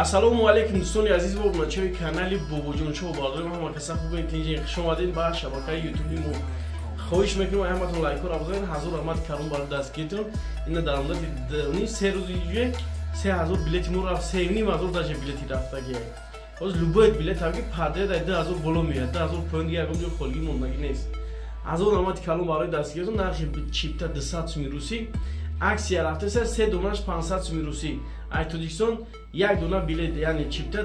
Ассалому алайкум, дӯстони азиз ва обуначиҳои канали Бобоҷон Шоу. Бародари ҳама каса хубен, тинҷен, хуш омадед ба шабакаи ютуби мо. Хоҳиш мекунем, ҳаматон лайкҳоро бизанед. Ҳазор раҳмат каром барои дастгиритон. Ина дар муддати ним се рӯзи ҷуе 3000 билети мо рафт, 3500 даже билети рафтагия. Ҳозир любой билет ҳаки подряд ай 2000 боло меяд, 2000 поён, дига ягон ҷо холигӣ мондагӣ нест. Ҳазор раҳмати калон барои дастгиритон. Нархи чипта 200 суми русӣ, аксия рафтеса, се донаш 500 суми русӣ. Ай Тоҷикистон як дона билет, яъне чипта,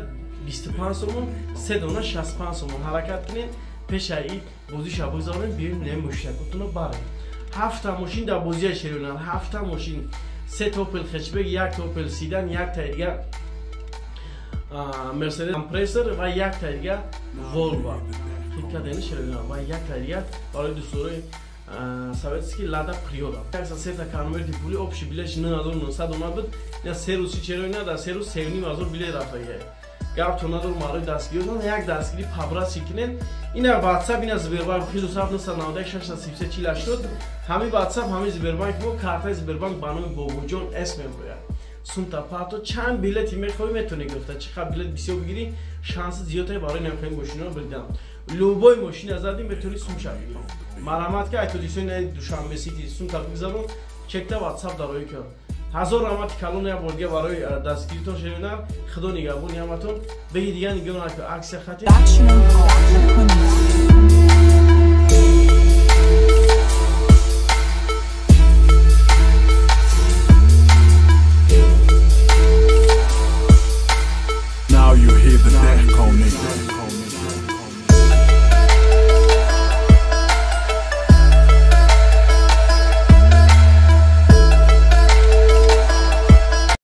25 сомон, се дона 65 сомон. Ҳаракат кунед, пешаи бозиша бигзаронем, биёем не мошинакотуно барем. Ҳафта мошин дар бозия шерёнанд, ҳафта мошин: се Опел хэтчбек, як Опел седан, якта дига Мерседес Компрессор ва якта дига Волва хикадени шерёнанд ва якта дига барои дӯстдорои советский Лада Приора. Сета конверти пули, общий билет 9900 омад буд. Я 3 рӯзи чероина, дар 3 рӯз 3500 билет рафтагия. Гаптон надорум, барои дастгиритон як дастгирӣ по-братски кунед. Ина Ватсап, ина Сбербанк: +7 991 633 40 80. Ҳами Ватсап, ҳами Сбербанк мо, картаи Сбербанк ба номи Бобоҷон С мебояд. Сумта пато, чанд билети мехоҳӣ, метавонӣ гирифта. Чӣ қадр билет бисёр бигирӣ, шанси зиёдтаре барои намехоҳӣ мошинаро биридам. Любой мошина задӣ, метавонӣ сумша бигирӣ. Марҳамат, ки ай Тоҷикистони Душанбе Сити сумта бигзарон, чекта Ватсап дароӣ кун. Ҳазор раҳмати калон як бор дига барои дастгиритон. Шеринар, худо нигаҳбони ҳаматон. Беги, дига нигоҳ накун, аксия хати. Action.